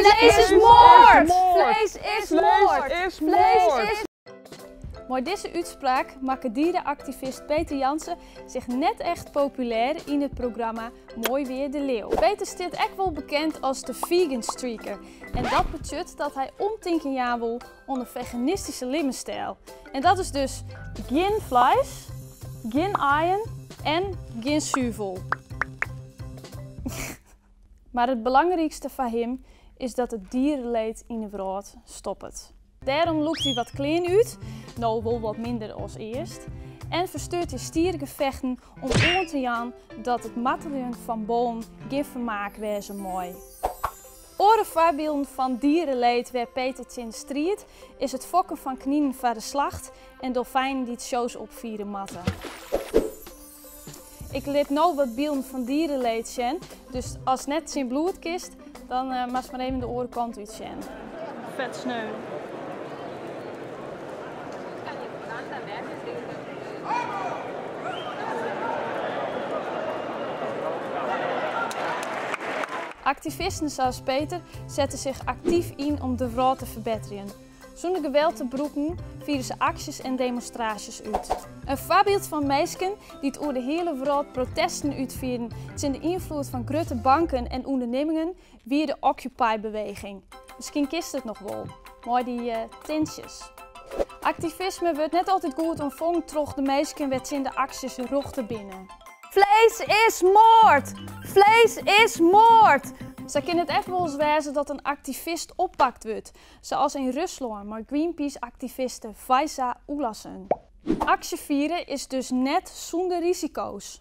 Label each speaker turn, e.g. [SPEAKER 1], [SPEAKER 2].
[SPEAKER 1] Vlees is moard! Vlees is moard! Vlees is. Mei dizze útspraak makke diere-aktivist Peter Jansen sich net echt populêr yn it programma Mooi Weer De Leeuw. Peter stiet ek wol bekend as de vegan streaker en dat betsjut dat hy omtinken jaan wol oan de feganistyske libbensstyl. En dat is dus gjin fleis, gjin aaien en gjin suvel. Mar it belangrykste foar him is dat it diereleed yn de wrâld stoppet. Dêrom lûkt hy wat klean út, no wol wat minder as earst, en fersteurt hy stiergefechten om oan te jaan dat it marteljen fan bollen gjin fermaak wêze mei. Oare foarbylden fan diereleed wêr Peter tsjin striidt is it fokken fan kninen foar de slacht en dolfijnen dy't shows opfiere moatte. Ik lit no wat bylden fan diereleed sjen, dus ast net tsjin bloed kinst, dan moatst mar even de oare kant út sjen. Fet sneu. Aktivisten sa as Peter sette sich aktyf yn om de wrâld te ferbetterjen. Sûnder geweld te brûken fiere se aksjes en demonstraasjes út. In foarbyld fan minsken dy't oer de hiele wrâld protesten útfierden tsjin de ynfloed fan grutte banken en ûndernimmingen wie de Occupy-beweging. Miskien kinst it noch wol, mei dy tintsjes. Aktivisme wurdt net altyd goed ûntfongen troch de minsken wêrtsjin de aksjes rjochte binne. Vlees is moord! Vlees is moord! Sa kin it ek wolris wêze dat in aktivist oppakt wurdt, sa as yn Ruslân mei Greenpeace-aktiviste Faiza Oulahsen. Aksjefiere is dus net sûnder risiko's.